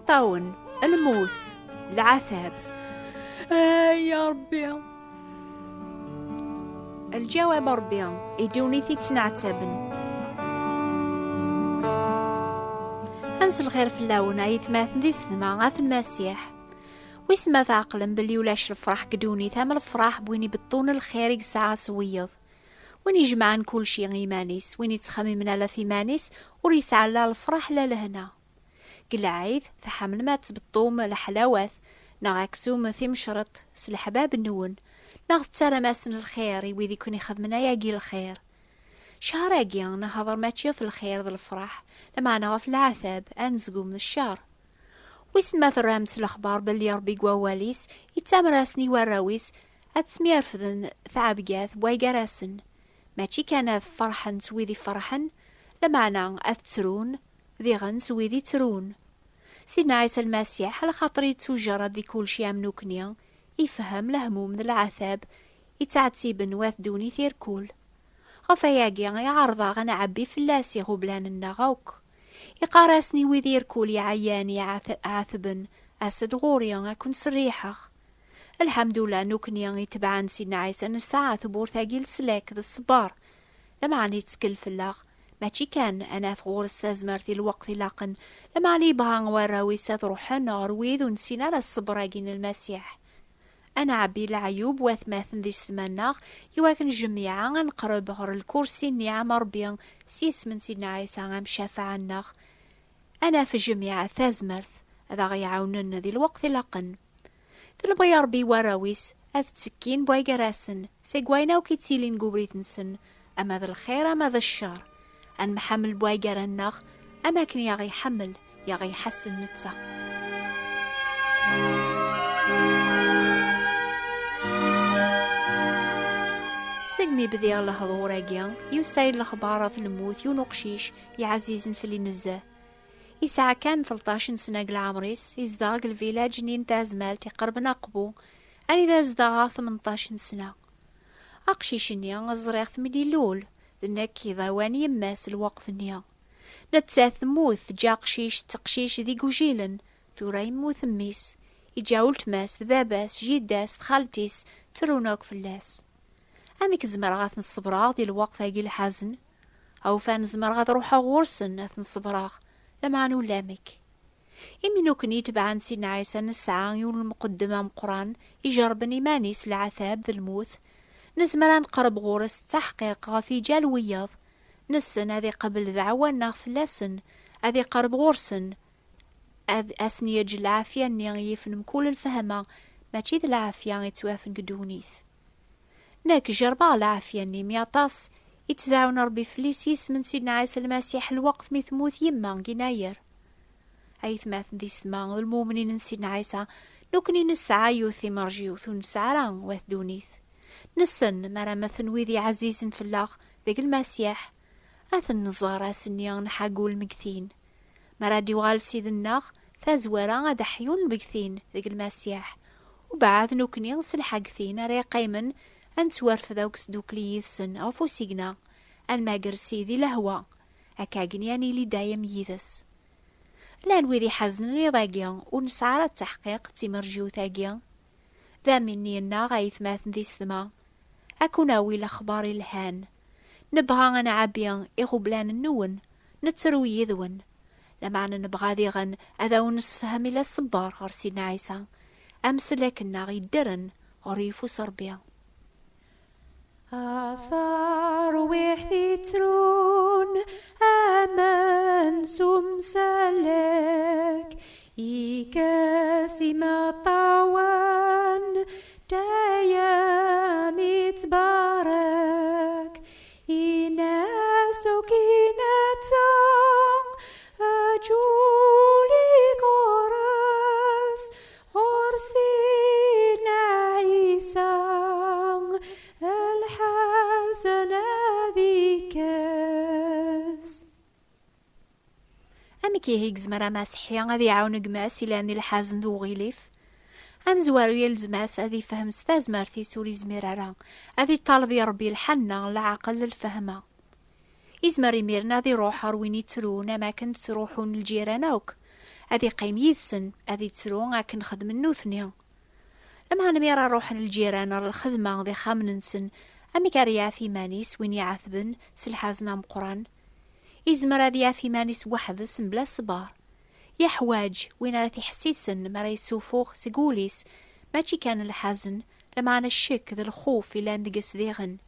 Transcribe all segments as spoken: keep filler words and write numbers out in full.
Ṭṭawen, lmut, lɛatab. Ay a Ṛebbi! Lǧawab a Ṛebbi, i ddunit ittneɛtaben. Ad nselxir fell-awen, ay atmaten d isetma, at Lmasiḥ. Wissen ma tɛeqlem belli ulac lefraḥ deg ddunit am lefraḥ n win ibeṭṭun lxir i yesɛa s wiyeḍ. Win ijemɛen kulci i yiman-is, win ittxemmimen ala ɣef yiman-is, ur yesɛi la lefraḥ la lehna. Deg lɛid, tḥemmlem ad tbeṭṭum leḥlawat, neɣ aksum timecreṭ s leḥbab-nwen, neɣ tettarram-asen lxir i wid i ken-ixedmen ayagi lxir. Ccher-agi, nehḍer mačči ɣef lxir d lefraḥ, lameɛna ɣef leɛtab, anezgum d ccer. Wissen ma terram-d s lexbar belli Ṛebbi deg wawal-is yettamer-asen i warraw-is ad smirfden tɛebgat n way gar-asen, mačči kan ad ferḥen s wid iferḥen, lameɛna ad ttrun diɣen s wid ittrun. Sidna Ɛisa Lmasiḥ, lxaṭer yettujerreb di kulci am nukni, ifhem lehmum d leɛtab yettɛettiben wat ddunit irkul. Ɣef wayagi i ɛerḍeɣ ad nɛebbi fell-as iɣublan-nneɣ akk. Iqqar-asen i wid irkul iɛeyyan iɛat-, iɛatben, as-d ɣur-i, ad ken-serriḥeɣ. Lḥemdullah, nukni itebɛen Sidna Ɛisa nesɛa tewwurt-agi n leslak d ṣṣber. Lameɛna ittkel fell-aɣ, mačči kan ad naf ɣur-s tazmert di lweqt ilaqen, lameɛna yebɣa warraw-is ad ruḥen ɣer wid ur nessin ara ṣṣber-agi n Lmasiḥ. Ad nɛebbi leɛyub watmaten d isetma-nneɣ, iwakken jmiɛa ad neqreb ɣer lkursi n nniɛam n Ṛebbi s yisem n Sidna Ɛisa amcafeɛ-nneɣ. Ad naf jmiɛa tazmert ad aɣ-iɛawnen di lweqt ilaqen. Telbeḍ Ṛebbi i warraw-is ad ttekkin bway gar-asen seg wayen akk ittilin deg ubrid-nsen, ama d lxir ama d ccer. Ad nemḥammel bway gar-aneɣ am akken i aɣ-iḥemmel, i aɣ-iḥassen netta. Segmi bdiɣ lehḍur-agi, yusa-yi-d lexbar ɣef lmut yiwen uqcic iɛzizen fell-i nezzeh. Yesɛa kan tleṭṭac n sna deg leɛmer-is, yezdeɣ deg lvilaǧ-nni n Tazmalt iqerben Aqbu, anida zedɣeɣ tmenṭac n sna. Aqcic-nni ẓriɣ-t mi d-ilul, d nekk i d awan yemma-s lweqt-nni. Nettat temmut, teǧǧa aqcic d teqcict d igujilen, tura yemmut mmi-s. Iǧǧa weltma-s d baba-s, jidda-s d xalti-s, ttrun akk fell-as. Amek zemreɣ ad ten-ṣebreɣ di lweqt-agi lḥazen? Awfan zemreɣ ad ruḥeɣ ɣur-sen ad ten-ṣebreɣ, lameɛna ulamek. Imi nukni itebɛen Sidna Ɛisa nesɛa yiwen n lmuqeddem ameqqran ijerrben iman-is leɛtab d lmut, nezmer ad neqreb ɣur-s d taḥqiq ɣef iǧal wiyaḍ. Nessen ad iqabel ddeɛwa-nneɣ fell-asen, ad iqerreb ɣur-sen, ad asen-yeǧǧ lɛafya-nni yifen mkul lfehma, mačči d lɛafya i ttwafen deg ddunit. Nekk jerbeɣ lɛafya-nni mi aṭas i ttdɛun Ṛebbi fell-i s yisem n Sidna Ɛisa Lmasiḥ lweqt mi temmut yemma deg Inayer. Aytmaten d isetma d lmumnin n Sidna Ɛisa, nukni nesɛa yiwet timerjiwt ur nesɛi ara wat ddunit. Nessen mi ara mmten wid iɛzizen fell-aɣ deg Lmasiḥ, ad ten-nẓer ass-nni nḥaggu lmegtin. Mi ara d-iwɣal Ssid-nneɣ, tazwara ad ḥyun lmegtin deg Lmasiḥ. Ubeɛd nukni s lḥagtin ara yeqqimen, ad nettwarfed akk sdukli yid-sen ɣef usigna, ad nmager Ssid i lehwa, akka akken ad nili dayem yid-s. Llan wid iḥaznen iḍ-agi, ur nesɛi ara ttaḥqiq d timerjiwt-agi. D amin yenna aytmaten d isetma, ad kun-awi lexbar ilhan. Nebɣa ad nɛabbi iɣublan-nwen, nettru yid-wen. Lameɛna nebɣa diɣen ad awen-nessefhem ila ṣṣber ɣer Sidna Ɛisa, amsellek-nneɣ yeddren ɣer yeffus Ṛebbi. A tarwiḥt ittrun aman s umsellek, ikes imeṭṭawen dayem ittbarek. Inas ukinata aǧuli ɣur-s, ɣur Sidna Ɛisa lḥazen ad ikkes. Amek ihi yezmer amaseḥḥi ad iɛawen gma-s ilan di lḥazen d uɣilif? Amezwaru yelzem-as ad ifhem s tazmert-is ur izmir ara ad iṭaleb i Ṛebbi lḥanna, leɛqel d lfehma. Izmer imiren ad iruḥ ɣer win ittrun am akken ttruḥun lǧiran akk, Ad iqqim yid-sen, ad ittru akken xedmen nutni. Lameɛna mi ara ruḥen lǧiran ɣer lxedma d ixxamen-nsen, amek ara iɛef iman-is win iɛetben s lḥazen ameqqran? Izmer ad iɛef iman-is weḥd-s mebla ṣṣber. Yeḥwaǧ win ara t-iḥessisen mi ara yessufuɣ seg wul-is, mačči kan lḥazen, lameɛna ccek d lxuf ilan deg-s diɣen.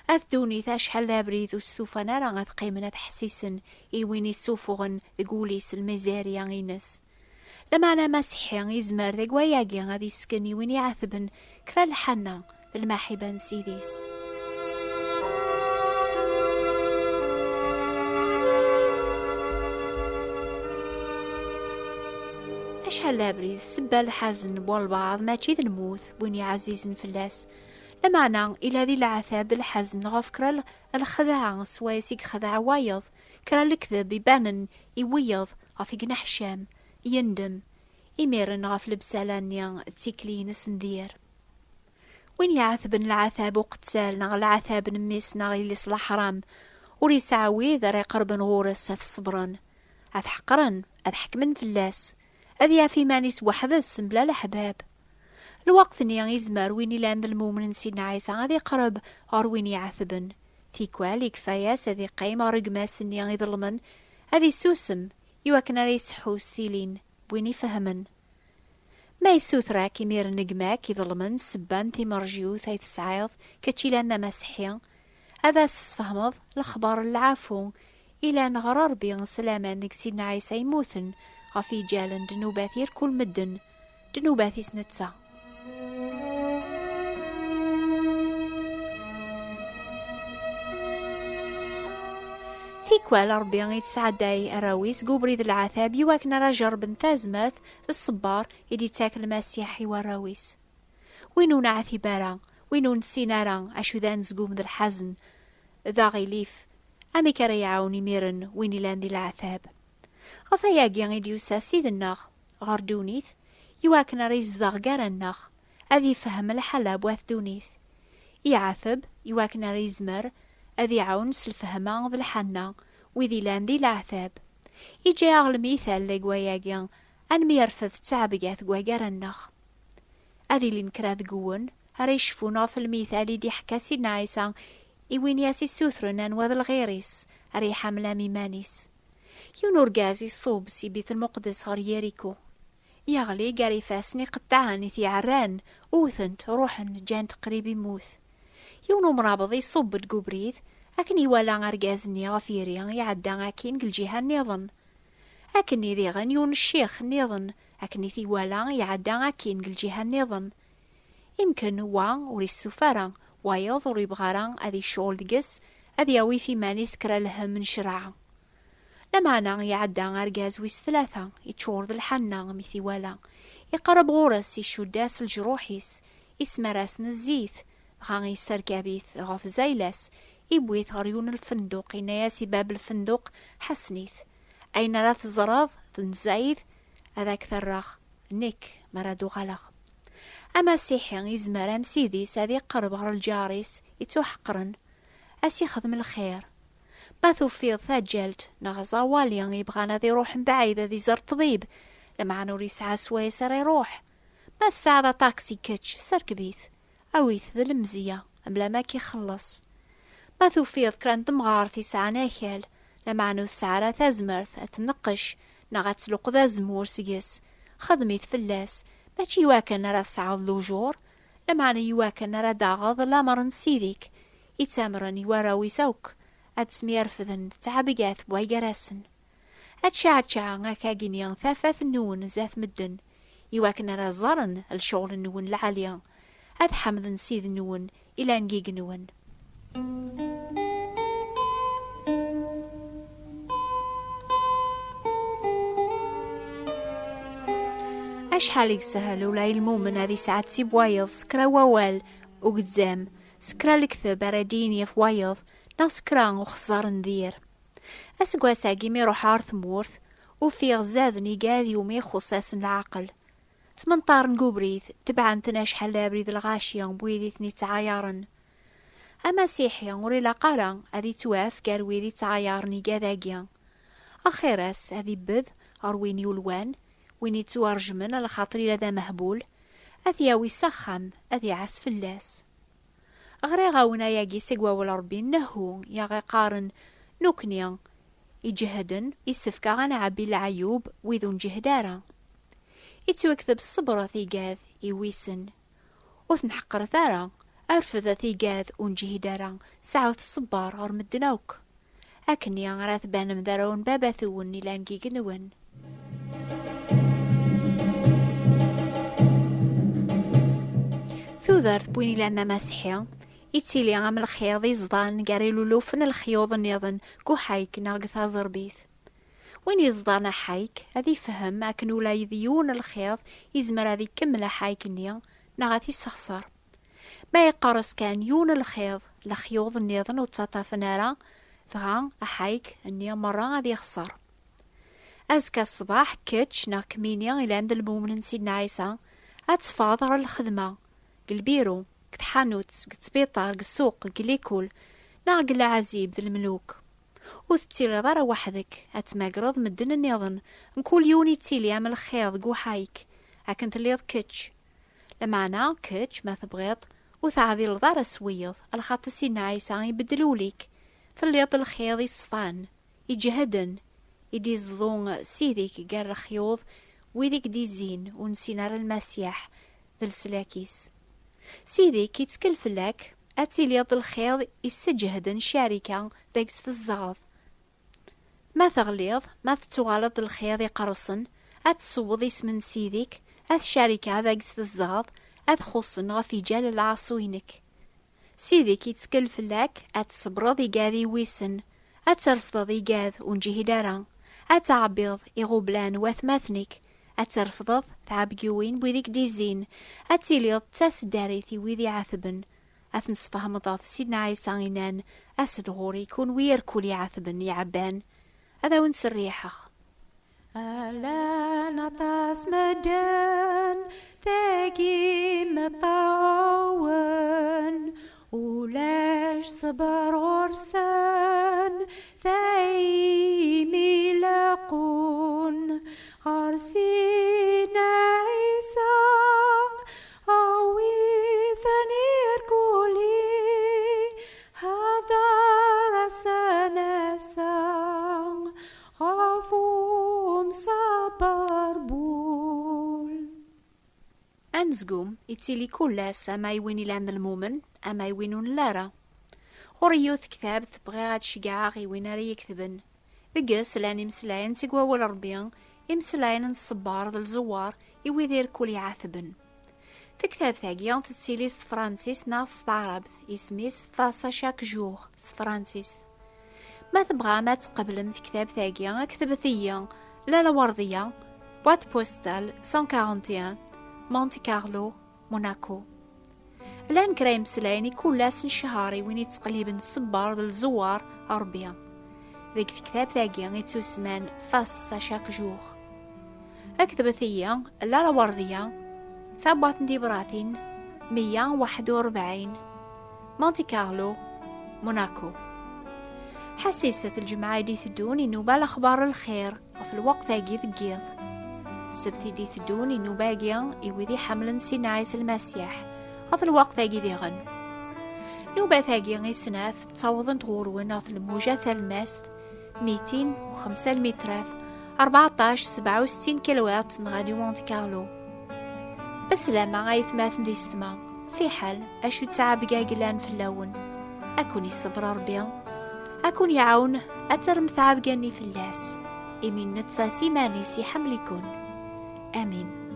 At ddunit acḥal d abrid ur stufan ara ad qqimen ad ḥessisen i win issufuɣen deg wul-is lmizerya-ines. Lameɛna amasiḥi izmer deg wayagi ad isken i win iɛetben kra lḥanna d lmaḥiba n Sidi-s. Acḥal d abrid, ssebba n lḥazen n walbaɛḍ mačči d lmut n win iɛzizen fell-as. Lameɛna ila di leɛtab d lḥazen ɣef kra l-, lxedɛa swayes i yexdeɛ wayeḍ, kra n lekdeb ibanen i wiyeḍ ɣef i yenneḥcam, yendem, imiren ɣef lebsala-nni d tikli-ines n dir. Win iɛetben leɛtab uqettal neɣ leɛtab n mmi-s neɣ yelli-s leḥram, ur yesɛi wid ara iqerben ɣur-s ad t-ṣebren, ad t-ḥeqren, ad ḥekmen fell-as, ad yaf iman-is weḥd-s mebla leḥbab. Lweqt-nni izmer win ilan d lmumen n Sidna Ɛisa ad iqreb ɣer win iɛetben. Tikwal ikfa-yas ad iqqim ɣer gma-s-nni iḍelmen, ad issusem, iwakken ara yesḥu s tilin n win ifehmen. Ma yessuter-ak imiren gma-k iḍelmen ssebba n timerjiwt ay tesɛiḍ, kečč ilan d amasiḥi, ad as-tesfehmeḍ lexbar n lɛafu ilan ɣer Ṛebbi s laman deg Sidna Ɛisa yemmuten ɣef yiǧalen d nnubat irkul medden, d nnubat-is netta. Tikwal Ṛebbi i tesɛedday arraw-is deg ubrid n leɛtab iwakken ara jerrben tazmert d ṣṣber i d-ittak Lmasiḥ i warraw-is. Win ur neɛtib ara, win ur nessin ara acu d anezgum d lḥazen, d aɣilif, amek ara iɛawen imiren win ilan di leɛtab? Ɣef ayagi i d-yusa Ssid-nneɣ ɣer ddunit, iwakken ara yezdeɣ gar-aneɣ, ad ifhem lḥala n wat ddunit. Iɛateb iwakken ara yezmer ad iɛawen s lfehma d lḥanna wid ilan di leɛtab. Iǧǧa-yaɣ lmital deg wayagi, ad nemyerfed d ttɛebga deg wagar-nneɣ. Ad ilin kra deg-wen ara yecfun ɣef lmital i d-iḥekka Sidna Ɛisa i win i as-issutren anwa d lɣir-is ara iḥamel am iman-is. Yiwen urgaz iṣub si Bit Lmuqdes ɣer Yiriko. Yeɣli gar ifassen iqeṭṭɛen i t-iɛerran, wten-t, ruḥen, ǧǧan-t qrib immut. Yiwen umrabeḍ iṣubb-d deg ubrid, akken iwala argaz-nni ɣef yiri iɛedda akkin deg lǧiha nniḍen. Akken i diɣen yiwen ccix nniḍen, akken i t-iwala iɛedda akkin deg lǧiha nniḍen. Imken wa ur istuf ara, wayeḍ ur yebɣa ara ad icɣel deg-s, ad yawi f iman-is kra lhemm n ccreɛ. Lameɛna iɛedda argaz wis tlata, iččur d lḥanna mi t-iwala. Iqerreb ɣur-s, icudd-as leǧruḥ-is, ismar-asen zzit, dɣa isserkab-it ɣef zayla-s, iwwi-t ɣer yiwen lfenduq, inna-yas i bab lfenduq: "Ḥassen-it, ayen ara teẓreḍ d nzayed ad ak-t-rreɣ nekk mi ara d-uɣaleɣ." Amasiḥi izmer am Ssid-is ad iqerreb ɣer lǧar-is ittuḥeqren, ad s-ixdem lxir. Ma tufiḍ taǧǧalt neɣ aẓawali yebɣan ad iruḥ mebɛid ad iẓer ṭṭbib, lameɛna ur yesɛa swayes ara iruḥ, ma tesɛiḍ aṭaksi kečč, serkeb-it, awi-t d lemzeyya, mebla ma k-ixelleṣ. Ma tufiḍ kra n temɣart yesɛan akal, lameɛna ur tesɛi ara tazmert ad tneqqec neɣ ad tluqed azemmur seg-s, xdem-it fell-as, mačči iwakken ara tesɛuḍ lujur, lameɛna iwakken ara d-taɣeḍ lamer n Ssid-ik, ittamren i warraw-is akk, ad ttemyerfden d ttɛebga n way gar-asen. Ad tceɛceɛ akagini tafat-nwen zdat medden, iwakken ara ẓren lecɣel-nwen lɛali, ad ḥemden Ssid-nwen ilan deg-nwen. Acḥal i yeshel ula i lmumen ad isɛettib wayeḍ s kra wawal ugezzam, s kra lekteb ara d-yini ɣef wayeḍ, neɣ s kra uxeẓẓar n dir. Aseggas-agi mi ruḥeɣ ɣer tmurt, ufiɣ zaden igad iwumi ixuṣṣ-asen leɛqel. Ttmenṭaren deg ubrid, tebɛen-ten acḥal d abrid lɣaci n wid i ten-ittɛayaren. Amasiḥi ur ilaq ara ad ittwaf gar wid ittɛayaren igad-agi. Axir-as ad ibbed ɣer win yulwan, win yettwarejmen, lxaṭer ila d amehbul, ad t-yawi s axxam, ad iɛas fell-as. Ɣriɣ-awen ayagi seg wawal Ṛebbi, nnehu i aɣ-iqqaren, nekni iǧehden, isefk-aɣ ad nɛebbi leɛyub wid ur nǧehhed ara. Ittwakteb ṣṣebret igad i wisen. Ur ten-ḥeqqret ara, refdet igad ur nǧehid ara, sɛut ṣṣber ɣer medden akk. Akkenni ara tbanem d arraw n Baba-twen ilan deg igenwen. Tudert n win ilan d amasiḥi, ittili am lxiḍ iẓḍan gar ilulufen n lexyuḍ nniḍen deg uḥayk neɣ deg taẓerbit. Win yeẓḍan aḥayk, ad ifhem akken ula d yiwen lxiḍ izmer ad ikemmel aḥayk-nni neɣ ad t-issexṣer. Ma iqqerṣ kan yiwen lxiḍ, lexyuḍ nniḍen ur ttaṭṭafen ara, dɣa aḥayk-nni merra ad ixṣer. Azekka ṣṣbeḥ, kečč neɣ kemmini ilan d lmumen n Sidna Ɛisa, ad teffɣeḍ ɣer lxedma, deg lbiru, deg tḥanut, deg ttbiṭar, deg ssuq, deg likul, neɣ deg leɛzib d lemluk. Ur tettiliḍ ara weḥd-k, ad tmagreḍ medden nniḍen, mkul yiwen ittili am lxiḍ deg uḥayk, akken telliḍ kečč. Lameɛna kečč, ma tebɣiḍ, ur teɛdileḍ ara s wiyeḍ, lxaṭer Sidna Ɛisa ibeddel ul-ik. Telliḍ lxiḍ iṣfan, iǧehden, i d-iẓḍu Sidi-k gar lexyuḍ, wid i k-d-izzin ur nessin ara Lmasiḥ d leslak-is. Sidi-k ittkel fell-ak ad tiliḍ d lxiḍ isseǧhden ccarika deg-s tzedɣeḍ. Ma teɣliḍ, ma tettuɣaleḍ d lxiḍ iqerṣen, ad tessewweḍ isem n Sidi-k, ad ccarika deg-s tzedɣeḍ, ad xuṣṣen ɣef iǧal n lɛaṣu-inek. Sidi-k ittkel fell-ak ad tṣebreḍ igad iwisen, ad trefdeḍ igad ur nǧihid ara, ad tɛebbiḍ iɣublan n watmaten-ik, ad trefdeḍ tɛebgiwin n wid i k-d-izzin, ad tiliḍ d taseddarit i wid iɛetben, ad ten-tesfehmeḍ ɣef Sidna Ɛisa inan, as-d ɣur-i kunwi irkul iɛetben iɛebban, ad awen-serriḥeɣ. Llan aṭas medden dagi meṭṭawen, ulac ṣṣber ɣur-sen, daymi leqqun ɣer Sidna Ɛisa, awi-ten irkuli, hder-asen ass-a ɣef umsaberbul. Anezgum ittili kul ass, ama i win ilan d lmumen, ama i win ur nelli ara. Ɣur-i yiwet tektabt bɣiɣ ad ceggɛeɣ i win ara yi-ketben. Deg-s llan imeslayen seg wawal Ṛebbi, imeslayen n ṣṣber d lzewwar i wid irkul iɛetben. Tektabt-agi tettili s tefransist neɣ s taɛrabt, isem-is Face à chaque jour s tefransist. Ma tebɣam ad tqeblem tektabt-agi, ketbet-iyi Lalla Werdiya, boîte postale cent quarante et un, Monte Carlo, Monaco. Llan kra imeslayen i kul ass n cchar i win yettqelliben ṣṣber d lzewwar Ṛebbi. Deg tektabt-agi ittusemman Face à chaque jour. Ketbet-iyi Lalla Werdiya, tabwaṭ n tibratin meyya u waḥed u rebɛin, Monte Carlo, Monaco. Ḥassiset lǧemɛa i d-iteddun i nnuba Lexbar n Lxir ɣef lweqt-agi deg yiḍ. Ssebt i d-iteddun i nnuba-agi i wid iḥemmlen Sidna Ɛisa Lmasiḥ ɣef lweqt-agi diɣen. Nnubat-agi i snat ttawḍent ɣur-wen ɣef lmuja talmast mitin u xemsa lmitrat, rbeɛṭac sebɛa u settin kilohertz n Radio Monte Carlo. Beslama ay atmaten d yessetma, fiḥel acu d ttɛebga yellan fell-awen. Ad ken-iṣebber Ṛebbi, ad ken-iɛawen ad terrem ttɛebga-nni fell-as, imi netta s iman-is iḥemmel-iken. Amin.